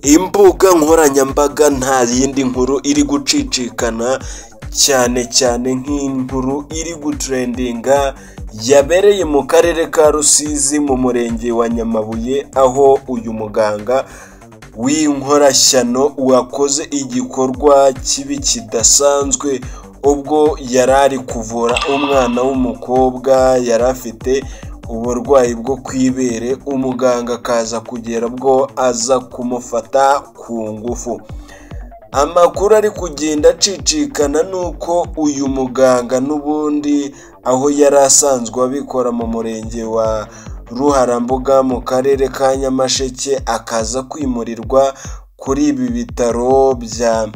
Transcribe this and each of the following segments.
Imbuga nkoranyambaga nta yindi nkuru iri gucicikana cyane cyane nk'inkuru iri gutrendinga yabereye mu karere ka Rusizi mu murenge wa Nyamabuye, aho uyu muganga w'inkorashyano wakoze igikorwa kibi kidasanzwe ubwo yari ari kuvura umwana w'umukobwa yari afite uburwayi bwo ku ibere, umuganga akaza kugera ubwo aza kumufata ku ngufu. Amakuru ari kugenda acicikana ni uko uyu muganga n'ubundi aho yari asanzwe abikora mu murenge wa Ruharambuga mu karere ka Nyamasheke, akaza kwimurirwa kuri ibi bitaro bya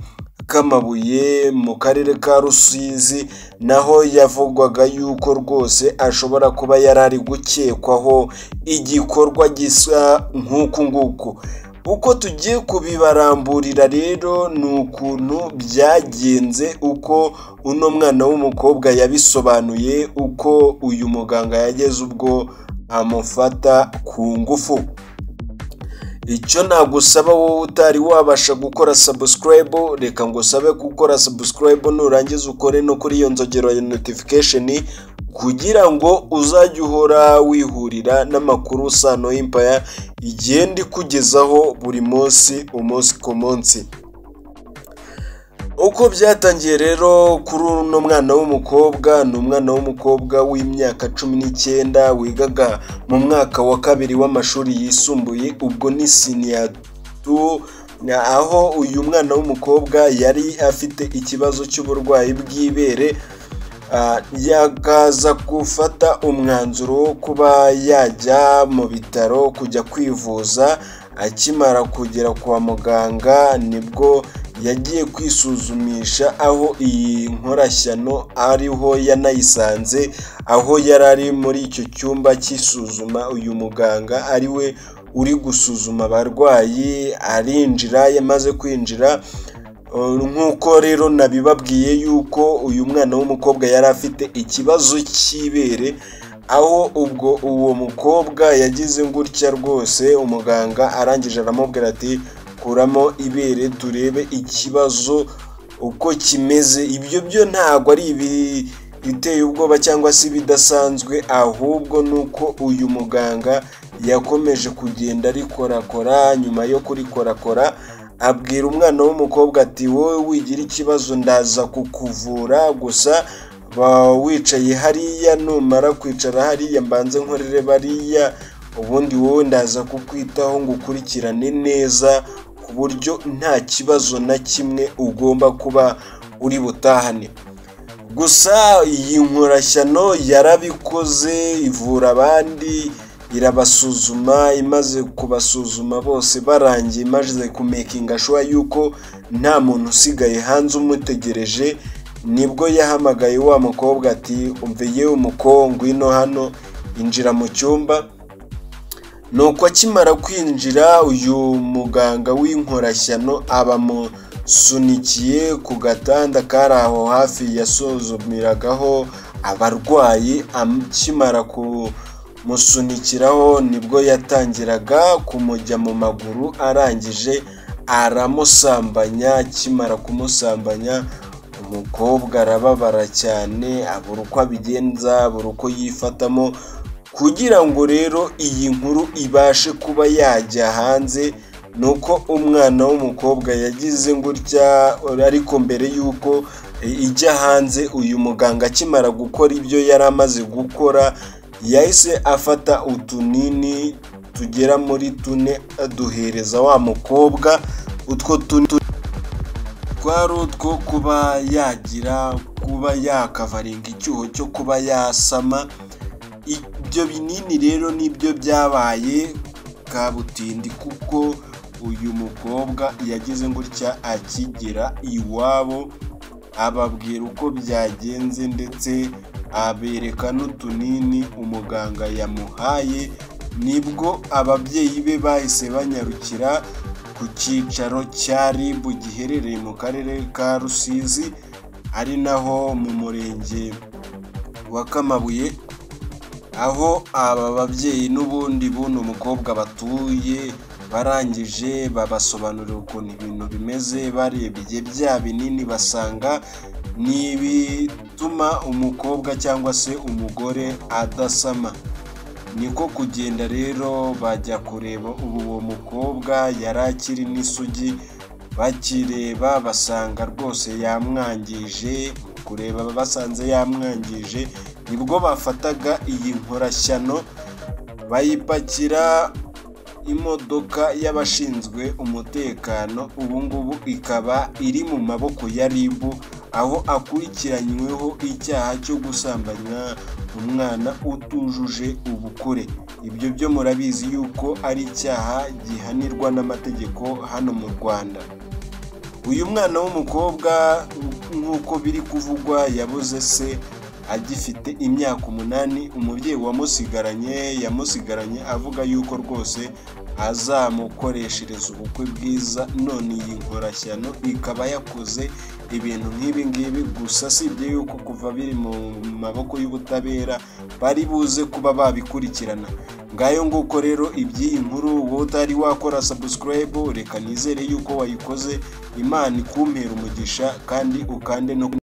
Kamabuye mu karere ka Rusizi, naho yavugwaga yuko rwose ashobora kuba yari ari gukekwaho igikorwa gisa nk'uku nguku. Uko tugiye kubibaramburira rero ni ukuntu byagenze, uko uno mwana w'umukobwa yabisobanuye, uko uyu muganga yageze ubwo amufata ku ngufu. Icyo nagusaba wowe utari wabasha gukora subscribe, reka ngusabe gukora subscribe, nurangiza ukore no kuri iyo nzogero ya notification kugira ngo uzajye uhora wihurira n'amakuru Sano Empire igenda ikugezaho buri munsi, umunsi ku munsi. Uko byatangiye rero kuri uno mwana w'umukobwa, ni umwana w'umukobwa w'imyaka 19 wigaga mu mwaka wa kabiri w'amashuri yisumbuye, ubwo ni senior 2, aho uyu mwana w'umukobwa yari afite ikibazo cy'uburwayi bw'ibere, yakaza gufata umwanzuro wo kuba yajya mu bitaro kujya kwivuza. Akimara kugera kwa muganga nibwo yagiye kwisuzumisha, aho iyi nkorashyano ariho yanayisanze, aho yari ari muri icyo cyumba cy'isuzuma, uyu muganga ari we uri gusuzuma abarwayi, arinjira. Yamaze kwinjira, nk'uko rero nabibabwiye yuko uyu mwana w'umukobwa yari afite ikibazo cy'ibere, aho ubwo uwo mukobwa yagize gutya rwose, umuganga arangije aramubwira ati kuramo ibere turebe ikibazo uko kimeze. Ibyo byo ntabwo ari ibiteye ubwoba cyangwa se ibidasanzwe, ahubwo ni uko uyu muganga yakomeje kugenda arikorakora. Nyuma yo kurikorakora abwira umwana w'umukobwa ati wowe wigira ikibazo ndaza kukuvura, gusa wicaye hariya, numara kwicara hariya mbanze nkorere bariya, ubundi wowe ndaza kukwitaho ngo ukurikirane neza ku buryo nta kibazo na kimwe ugomba kuba uri butahane. Gusa iyi nkorashyano yarabikoze, ivura abandi, irabasuzuma. Imaze kubasuzuma bose barangiye, imaze kumakinga sure yuko nta muntu usigaye hanze umutegereje, nibwo yahamagaye wa mukobwa ati umve yewe umukobwa, ngwino hano, injira mu cyumba. Nuko akimara kwinjira, uyu muganga w'inkorashyano abamusunikiye ku gatanda kari aho hafi yasuzumiragaho abarwayi. Akimara kumusunikiraho nibwo yatangiraga kumujya mu maguru, arangije aramusambanya. Akimara kumusambanya umukobwa arababara cyane, abura uko abigenza, abura uko yifatamo. Kugira ngo rero iyi nkuru ibashe kuba yajya hanze, ni uko umwana w'umukobwa yagize gutya, ariko mbere y'uko ijya hanze, uyu muganga akimara gukora ibyo yari amaze gukora, yahise afata utunini tugera muri 4 aduhereza wa mukobwa. Utwo tunini twari utwo kuba yagira kuba yakavaringa icyuho cyo kuba yasama. Ibyo binini rero nibyo byabaye kabutindi, kuko uyu mukobwa yagize gutya akigera iwabo ababwira uko byagenze, ndetse abereka n'utunini umuganga yamuhaye. Nibwo ababyeyi be bahise banyarukira ku cyicaro cya RIB giherereye mu karere ka Rusizi, ari naho mu murenge wa Kamabuye, aho aba babyeyi n'ubundi buno mukobwa batuye. Barangije babasobanurira ukuntu ibintu bimeze, barebye bya binini basanga ni ibituma umukobwa cyangwa se umugore adasama. Niko kugenda rero bajya kureba ubu uwo mukobwa yari akiri n'isugi, bakireba basanga rwose yamwangije, kureba basanze yamwangije, nibwo bafataga iyi nkorashyano bayipakira imodoka y'abashinzwe umutekano, ubu ngubu ikaba iri mu maboko ya RIB, aho akurikiranyweho icyaha cyo gusambanya umwana utujuje ubukure. Ibyo byo murabizi yuko ari icyaha gihanirwa n'amategeko hano mu Rwanda. Uyu mwana w'umukobwa nk'uko biri kuvugwa yabuze se agifite imyaka 8, umubyeyi wamusigaranye yamusigaranye avuga yuko rwose azamukoreshereza ubukwe bwiza, none iyi nkorashyano ikaba yakoze ibintu nk'ibi ngibi. Gusa sibye yuko kuva biri mu maboko y'ubutabera bari buze kuba babikurikirana. Ngayo nguko rero iby'iyi nkuru, wowe utari wakora subscribe reka nizere yuko wayikoze. Imana ikumpera umugisha kandi ukande no